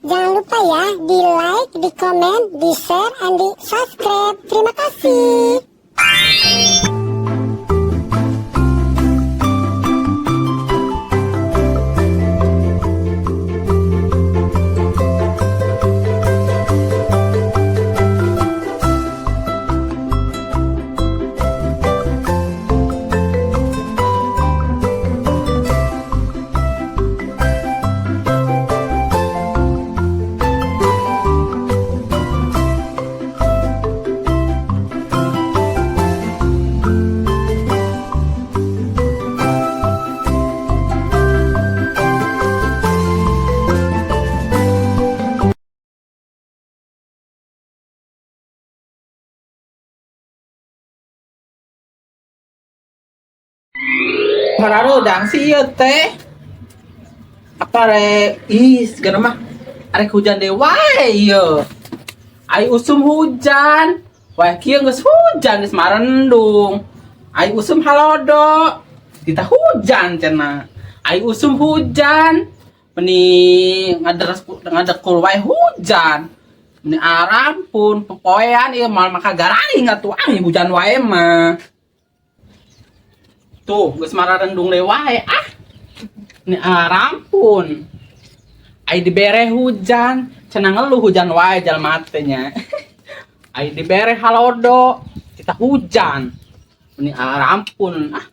Jangan lupa ya di like, di komen, di share, and di subscribe. Terima kasih. Mararodang si ieu teh. Apa rek? Ih, segala mah arek hujan deui wae ieu. Ai usum hujan. Wae kieu geus hujan geus marendung. Ai usum halodo. Kita hujan cenah. Ai usum hujan. Meni ngaderes ngadekul wae hujan. Meni arampun popoean ieu mal maka gararing atuh ah hujan wae mah. Tuh, geus mararendung deui wae ah. Ini arampun. Ai dibere hujan, cenah ngeluh hujan wae jalma teh nya. Ai dibere halodo, kita hujan. Meni arampun ah.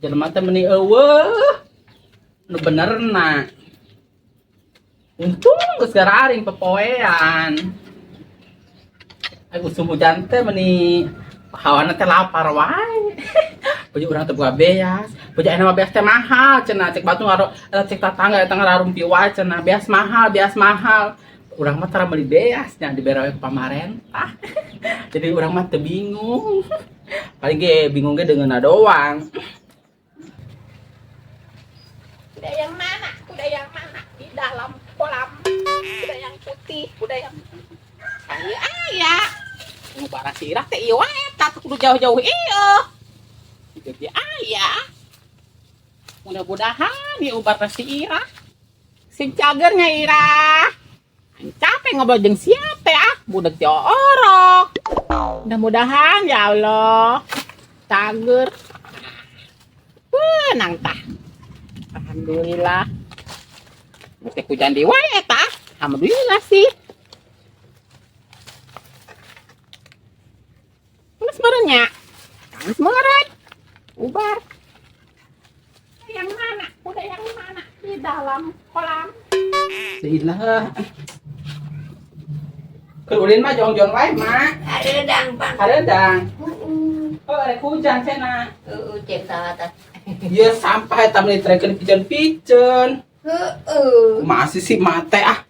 Jalma teh meni eueuh. Nu benerna. Untung geus gararing popoean. Ai usum hujan teh meni hawana teh lapar wae. Puji urang teh boga beas. Puji ayeuna mah beas teh mahal cenah, cek batu ngaro eta cek tatangga eta ngararumpi wae cenah, beas mahal, beas mahal. Urang mah tara meuli beas nya dibere we ku pamarentah. Jadi urang mah teu bingung. Paling ge bingung ge deungeunna doang. Kuda yang mana? Kuda yang mana? Di dalam kolam. Kuda yang putih, kuda yang aya aya. Nu barang si Irah teh ieu wae eta kudu jauh-jauh ieu. Jadi aya. Mudah-mudahan ieu ubar teh si Irah. Sing cagernya Irah. Aing capek ngobrol jeung siapa ah, budak teh orok. Mudah-mudahan ya Allah. Cager. Menang tah. Alhamdulillah. Mesti hujan di wae eta. Alhamdulillah sih. Geus meureun nya. Geus meureun. Ubar. Yang mana? Kuda yang mana? Di dalam kolam. Seilah. Keur ulin mah jongjon wae, Mak. Hareudang, Bang. Hareudang. Heeh. Oh, arek hujan cenah. Heeh, cek salah tah. Ieu sampah eta meni trekeun piceun-piceun. Heeh. Masih sih mate ah.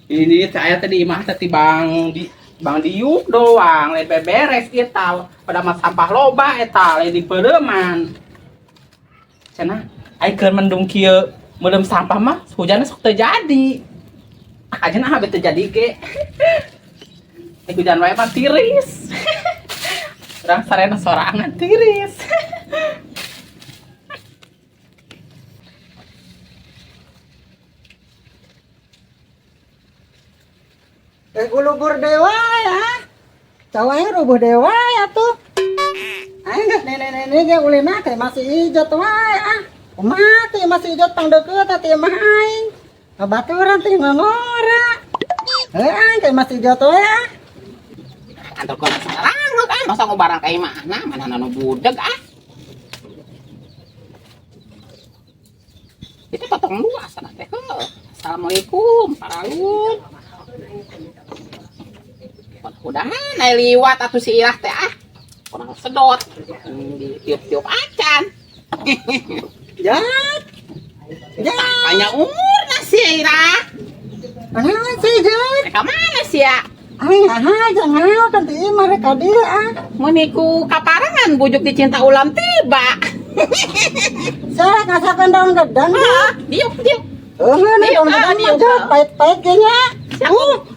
Ini teh aya teh di imah teh ti Bang di Bang Diuk doang, lain beberes ieu tah. Pada mah sampah loba eta lain di peureman. Cenah, ai keur mendung kieu meuleum sampah mah hujanna sok teu jadi. Ah, aja nah teu jadi ge. Ai hujan wae mah tiris. Urang sarena sorangan tiris. Gulugur dewa ya. Cawai rubuh dewa ya tuh. Aing geus nenek-nenek ge ulina teh masih ijo wae ah. Kumaha teh masih ijo tang deukeut teh mah aing. Babaturan teh ngongora. Heuh aing teh masih ijo wae ah. Antar kau sekarang ah masa ngubarang ka imahna mana nu budeg ah. Itu potong dua sana teh. Heuh. Assalamualaikum paralun. Mudah-mudahan aya liwat atuh si Irah teh ah. Kurang sedot. Ditiup-tiup acan. Jat. Jat. Banyak umur si Irah. Mana sih Jat? Mereka mana sih ya? Aing aja ngayo kan ti imah rek ka dieu ah. Mun ku kaparangan bujuk dicinta ulam tiba. Saya ngasakeun daun gedang. Heeh, diuk diuk. Heuh, nih daun Diuk, ah, gedang mah diuk, Jat, ah. pahit-pahit ge nya.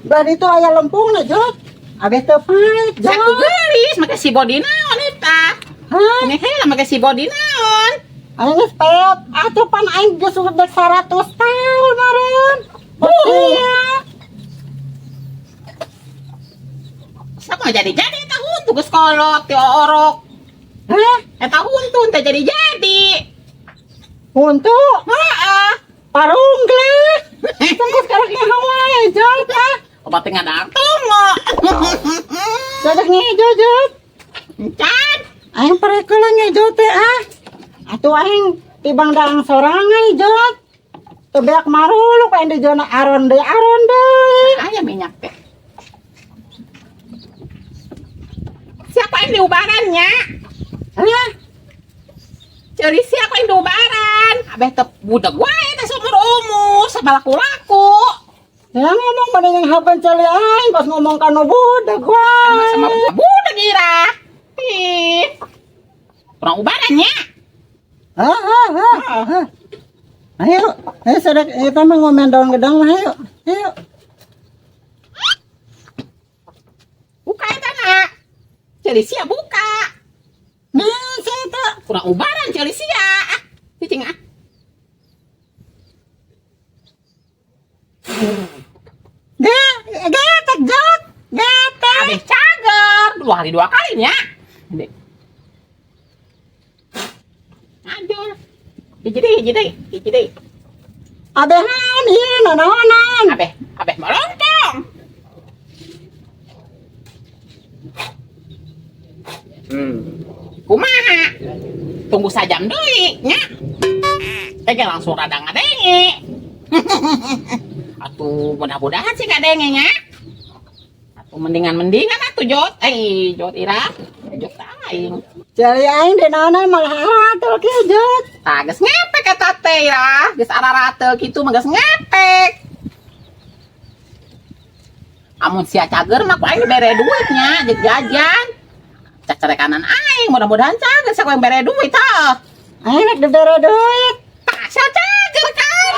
Belah ditu aya lempungna Jat. Abeh teu pahit Jat. Saku geulis make si body naon eta. Hah? Ini heula make si body naon. Aing geus peot, atuh pan aing geus udah 100 tahun meureun. Iya. Sama jadi-jadi eta huntu geus kolot ti orok. Hah? Eta huntu teh jadi-jadi. Huntu? Heeh. Parunggleh. Tunggu sekarang ngeho wae, Jot ah. Obat teh ngadang tungo. Dadah ngejo, Jot. Encan. Aing parekeula ngejo teh ah. Atuh aing tibang daang sorangan, Jot. Teu beak maruluk aing di jona aron deui aron deui. Aya minyak teh. Siapa yang diubarannya? Hah? Ceri siapa yang diubaran? Abeh teh budak wae teh seumur umur sama laku-laku. Ya ngomong pada yang hapan cali aing pas ngomong kanu budak wae. Sama budak ira. Ih. Kurang ubarannya. Hah, hah, hah, hah. Ayo, ayo sedek, eta mah ngomen daun gedang mah ayo. Ayo. Buka eta nak. Ceri sia buka. Nah, si eta. Kurang ubaran ceri sia. Ah, cicing ah. Ge, getek Jot. Getek. Abeh cager. 2 hari 2 kali nya. Dek. Ngajul. Hiji deui, hiji deui, hiji deui. Abeh naon ieu nanaonan? Abeh, abeh melontong. Kumaha? Tunggu sajam deui nya. Teh langsung rada ngadenge. Atuh mudah-mudahan sih ngadenge nya. Atuh mendingan-mendingan atuh Jot. Jot Ira. Jot aing. Cali aing di naonan malah aratul kieu Jot. Tah geus ngepek eta teh Ira. Geus ararateul kitu mah geus ngepek. Amun sia cager mah ku aing dibere duitnya jeung jajan. Cacarekanan aing mudah-mudahan cager sia ku aing bere duit tah. Aing rek dibere duit. Tah sia cager kan.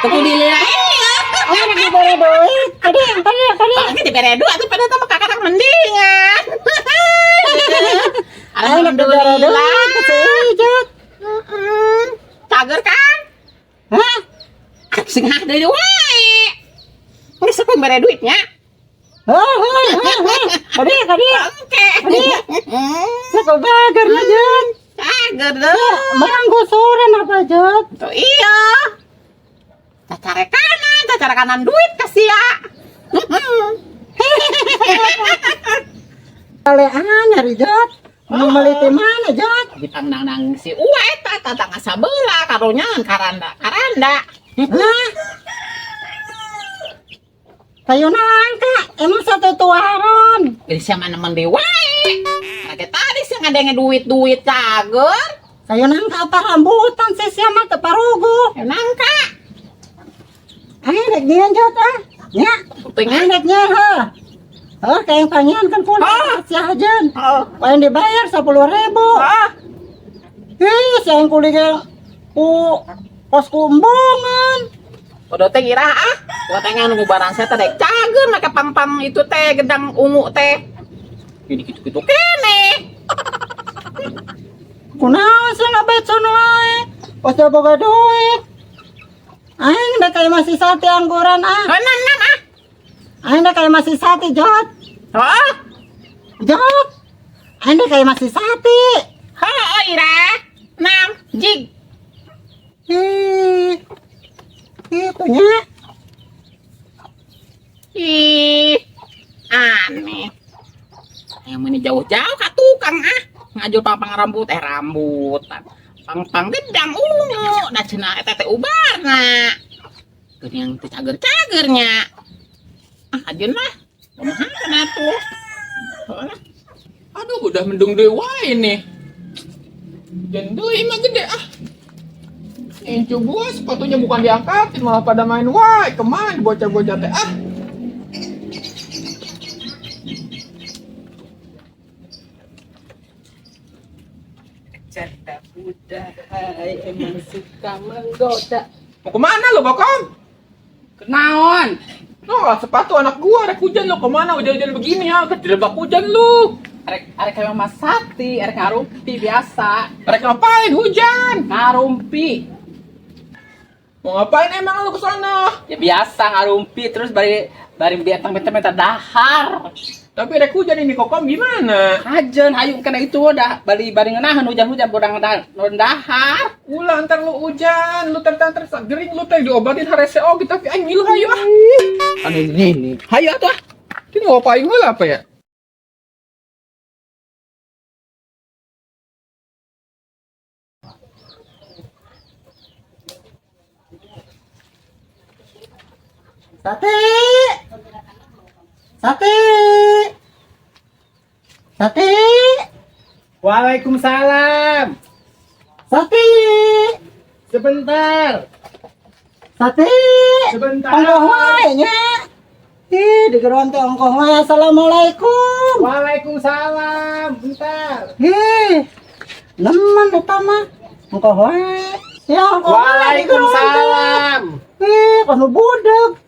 Teu kudu dilila ieu. Aing rek dibere duit. Kadi, kadi, kadi. Tah ini dibere duit atuh pada mah kakarak mendingan. Aing rek dibere duit ke si Ijut. Heeh. Cager kan? Hah? Sing hah deui wae. Geus aku bere duitnya. Hah, hah, hah, hah. Kadi, kadi. Oke. Sako bager na Jot. Cager deh. Barang gusuran apa Jot? Tuh iya. Cacarekanan duit kasih ya. Kalean nyari Jot. Mau beli di mana Jot? Di pangnang si Uwa eta tatang sabelah karunya karanda karanda. Hah? Kayu nangka, emang satu tuaran. Jadi siapa nemen di wae. Kaget tadi sih ngadenge duit-duit cager. Kayu nangka apa rambutan sih siapa teu parugu. Kayu nangka. Ayo rek nyian Jot ah. Nya. Puting Ayo rek nyian ha. Oh, kayak yang pangian kan pun sia ajan. Oh. Paling dibayar 10.000. Ah. Ih, saya yang kuliah ku pos kumbungan. Udah teh ngira ah. Gua teh nunggu barang saya teh dek cager make pang-pang itu teh gedang ungu teh. Gini gitu-gitu kene. Kunaon sih ngabecon wae. Pos teu boga duit. Aing da kayak masih sate angguran ah. Enam enam ah. Aing da kayak masih sate Jot. Oh. Jot. Aing da kayak masih sate. Oh, Ira. 6 jig. Ih. Itunya. Ih. Aneh. Yang ini jauh-jauh ka tukang ah. Ngajul pang-pang rambut rambutan. Pang-pang gedang ungu. Nah cenah eta teh ubarna. Geuning teh cager-cagernya. Ah, ajeun lah. Kumaha cenah tuh. Heuh. Aduh, udah mendung deui wae nih. Hujan deui mah gede ah. Incu gua sepatunya bukan diangkatin malah pada main wae. Kemana bocah-bocah teh ah? Janda muda, hai, emang suka menggoda. Mau kemana lo, Bokom? Kenaon? No, sepatu anak gua rek hujan lo kemana hujan-hujan begini ya? Kejelebak hujan lu. Arek arek kayak Mas Sati, arek ngarumpi biasa. Arek ngapain hujan? Ngarumpi. Mau ngapain emang lu ke sana? Ya biasa ngarumpi terus bari bari biatang minta-minta dahar. Tapi rek hujan ini kokom gimana? Hajen hayu kena itu udah bari bari ngeunaheun hujan-hujan bodang dahar. Ulah ntar lu hujan, lu ter ter gering lu teh diobatin HRCO gitu tapi aing ngilu hayu ah. Aneh ini ini. Hayu atuh ah. Ini mau apa aing heula apa ya? Sate. Sate. Sate. Waalaikumsalam. Sate. Sebentar. Sate. Sebentar. Ongkoh wae nya. Ih, digeroan teh ongkoh wae. Assalamualaikum. Waalaikumsalam. Bentar. Ih, nemen eta mah. Ongkoh wae. Ya, ongkoh wae digeroan teh. Waalaikumsalam. Ih, kono budeg.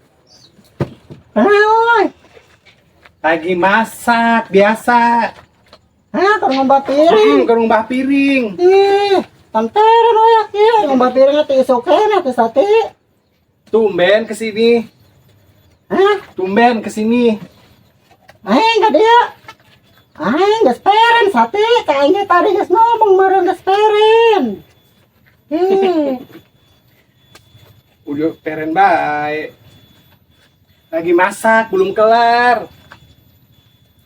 Naon? Lagi masak biasa. Hah, keur ngumbah piring. Keur ngumbah piring. Ih, tanteran we ieu ngumbah piring teh isuk keneh teh Sate. Tumben kesini. Hah? Tumben kesini. Aing ka dia. Aing geus peren Sate, ka aing ge tadi geus ngomong meureun geus peren. Ih, Udah peren baik. Lagi masak belum kelar.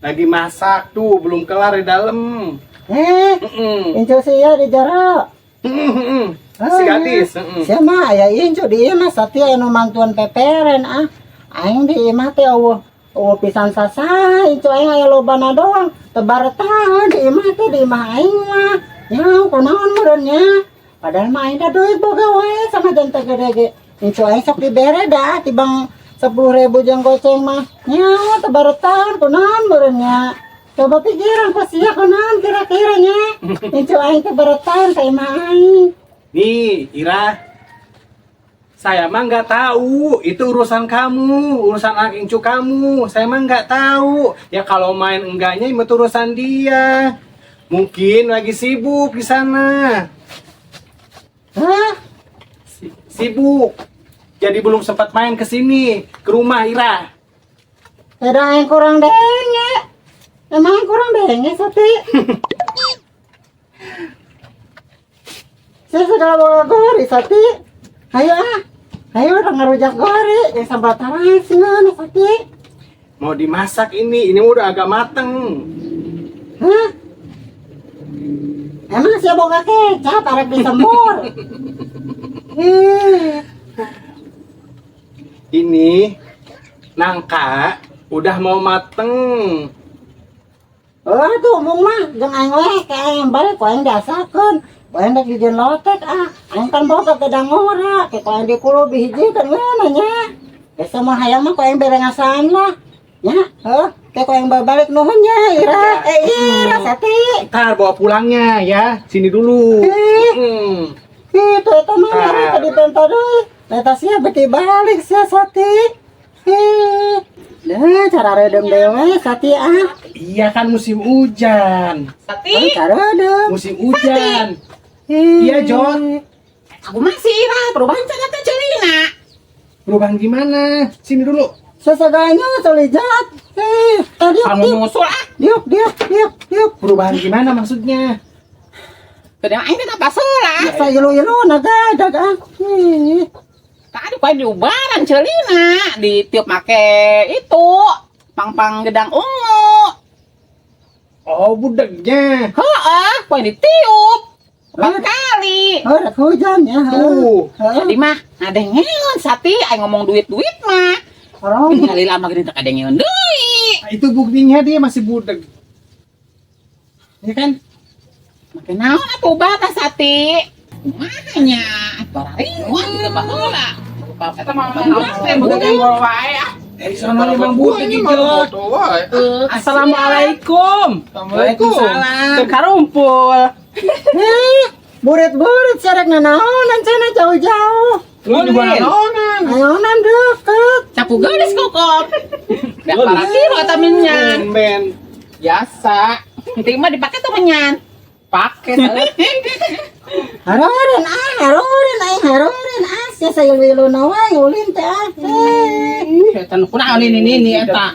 Lagi masak tuh belum kelar di dalam. Incu sia di jero. Si gadis. Sia mah aya incu di imah Sate anu mantuan peperen ah. Aing di imah teh eueuh eueuh pisan sasaha incu aing aya lobana doang. Tebar tahan di imah teh di imah aing mah. Nya kunaon meureun nya. Padahal mah aing da duit boga wae sama jantan gede ge. Incu aing sok dibere dah tibang 10.000 jeung goceng mah. Nya tebar tahan kunaon meureun nya. Coba pikiran ku sia kunaon kira-kira nya. Incu aing teh tahan ka imah aing. Nih, Ira. Saya mah nggak tahu, itu urusan kamu, urusan anak incu kamu. Saya mah nggak tahu. Ya kalau main enggaknya itu urusan dia. Mungkin lagi sibuk di sana. Hah? Sibuk. Jadi belum sempat main ke sini, ke rumah Ira. Ada yang kurang denge. Emang yang kurang denge, Sati? Saya sudah bawa gori, Sati. Ayo ah. Ayo udah ngerujak gori. Yang sambal terasi ngeun, Sati. Mau dimasak ini udah agak mateng. Hah? Emang siapa boga kecap, arek disemur. Ih, Ini nangka udah mau mateng. Oh, tuh mung mah jeung aing we ka aing balik ku aing diasakeun. Ku aing dek dijieun lotek ah. Aing kan boga gedang ora, ke ku aing dikulubi hiji kan ngeunah nya. Geus mah hayang mah ku aing bere ngasaan lah. Nya, heuh, ke ku aing balik nuhun nya Ira. Ira Sati. Ntar bawa pulangnya ya, sini dulu. Ih. Itu eta mah Ntar. ari tadi benta deui. Eta sia beti balik sia Sati. Ih. Dah cara redem dewe Sati ah. Iya kan musim hujan. Sati. Oh, cara redem. Musim hujan. Ih. Iya, Jod. Aku masih Ira, perubahan cenah teh ceulina. Perubahan gimana? Sini dulu. Seseganya solijat. Tadi Kamu nyusul ah. diuk diuk diuk diuk. Perubahan gimana maksudnya? Tadi aing teh apa salah? Saya ilu-ilu naga dag ah. Ih. Tadi kau diubaran ceulina, ditiup make itu pang-pang gedang ungu. Oh, budegnya. Heeh, kau ditiup. Empat kali. Oh, rek hujan ya. Tuh. Heeh. Jadi mah ngadengeun Sati aing ngomong duit-duit mah. Orang Ningali lama gini tak kadengeun deui. Nah, itu buktinya dia masih budeg. Ya kan? Make naon atuh batas Sati? Kumaha nya? Barariwat juga baheula. Eta mah teh beungeut wae ah. Sono memang budeg itu. Assalamualaikum. Waalaikumsalam. Teu karumpul. Eh, burit-burit sarek nanaonan cenah jauh-jauh. Lu juga naonan. Ayonan deket. Sapu geulis kokop. Dak para kilo eta minyak. Tumben. Biasa. Nanti mah dipake tuh menyan. Pake saeutik. Haroren ah, haroren aing haroren ah. Sia sailu-iluna wae ulin teh ah. Eh. Eta nu kunaon ini eta.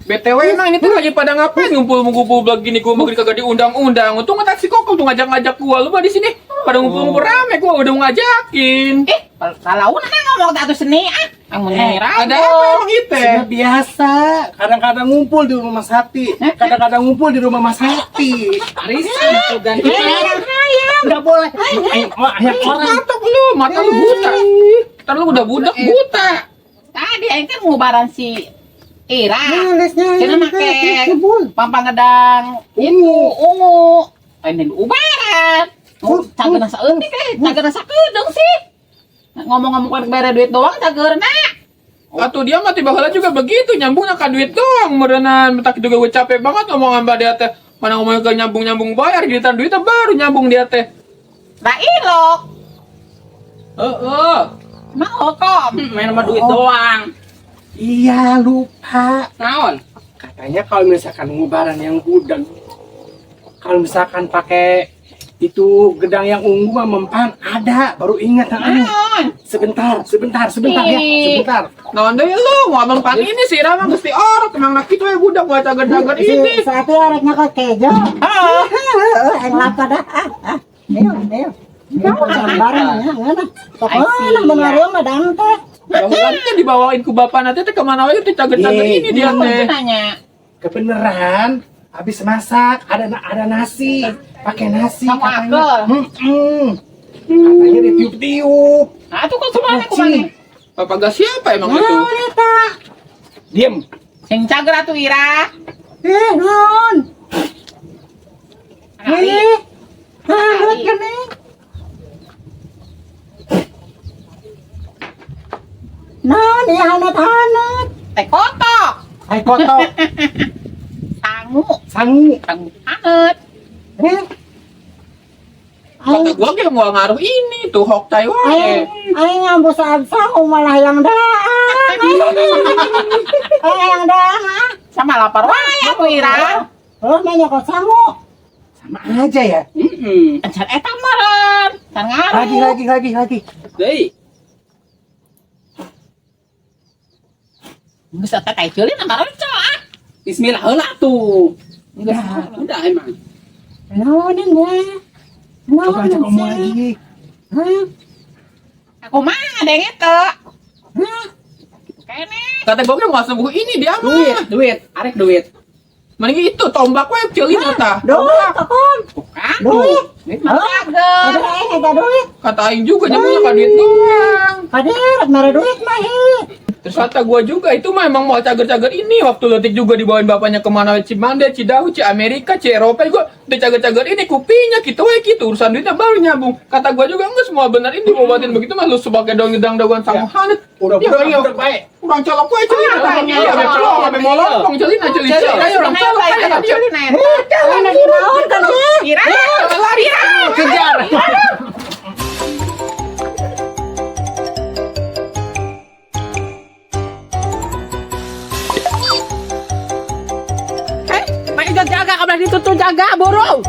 BTW emang ini tuh lagi pada ngapain ngumpul-ngumpul begini, gua mau kagak diundang-undang. Untung ngetak si Kokom tuh ngajak-ngajak gua. Lu mah di sini pada ngumpul-ngumpul rame, gua udah ngajakin. Eh, kalau nah ngomong tak tuh seni ah. Ang mengira. Ada apa emang itu? Sudah biasa. Kadang-kadang ngumpul di rumah Mas Hati, kadang-kadang ngumpul di rumah Mas Hati. Arisan tuh ganti. Enggak boleh. Ayo, ayo orang. Mata lu, mata lu buta. Ntar lu udah budak buta. Tadi aing kan ngubaran si Ira. Nulisnya Cenah make pampang gedang itu ungu. Ini ubaran. Cageuna saeutik eh, cageuna sakedeung sih. Ngomong-ngomong kan bayar duit doang cageurna. Atau dia mah tiba heula juga begitu, nyambungnya ke duit doang meureunan. Bentak juga gue capek banget ngomong sama dia teh. Mana ngomongnya ke nyambung-nyambung bayar, giliran duitnya baru nyambung dia teh. Lah ilok. Heeh. Emang hukum. Main sama duit doang. Iya, lupa. Naon? Katanya kalau misalkan ngubaran yang gudang, kalau misalkan pakai itu gedang yang ungu mah mempan ada, baru ingat anu. Naon? Sebentar, sebentar, sebentar ya, Ih. sebentar. Naon deui lu, mau mempan ini sih Rama geus diorok, emang nak kitu we budak gua cager-cager ini. Saat itu arek nyokot kejo. Heeh, aing lapar dah. Ah, ah. Ayo, ayo. Bareng ya, ngeunah. Pokoknya mun ngareum mah dang teh. Baheula teh dibawain ku bapak nanti teh kemana wae teh cager-cager ini dia teh. Nanya. Kebenaran, habis masak ada nasi, pakai nasi Kamu katanya. akal. Katanya ditiup-tiup. Nah, tuh kok kemana kemana? Bapak gak siapa emang itu? Naon eta? Diem. Sing cager atuh Ira. Eh, naon? Ari. Eh, haneut geuning. Naon ieu haneut-haneut? Teh kotok. Hai kotok, Sangu. sangu. Sangu haneut. Eh. Kata Aing gua ge mau ngaruh ini tuh hokcai wae. aing aing ngambu saat sangu malah yang daang. Aing yang daang ah. Sama lapar wae atuh Ira. Oh, mah nyokot sangu. Sama aja ya. Heeh. Can eta meureun. Can ngaruh. Lagi, lagi, lagi, lagi. Deui. Geus eta teh ceulin sama rencol ah. Bismillah heula tuh. Udah emang. Naon ini? Coba Naon aja ngomong sih? lagi. Hah? Aku mah ada yang itu. Hah? Kene. Kata gua ge mau sembuh ini dia mah. Duit, duit, arek duit. Mending itu tombak we ceulin eta. Duit, kokom. Bukan. Duit. Duit mah. Cager. Ada aing eta duit. Kata aing juga nyambungnya ka duit doang. Kadir, mere duit mah hi. Terus kata gua juga itu mah emang mau cager-cager ini waktu letik juga dibawain bapaknya kemana Cimande, Cidahu, Ci Amerika, Ci Eropa juga udah cager-cager ini kupinya gitu we gitu urusan duitnya baru nyambung. Kata gua juga enggak semua benar ini diobatin begitu mah lu sebagai dong gedang daguan sangu hanet. Udah, Ya, udah, iya. udah, baik. Urang colok we celina Ah, tah. Iya, ame pelong, ame molong, celina celina. Ayo urang colok ayo dia. Ceulin eta. Aing naon kan sih? Ira. Lari, Kejar. Eh, main jaga kabar ditutup jaga buru.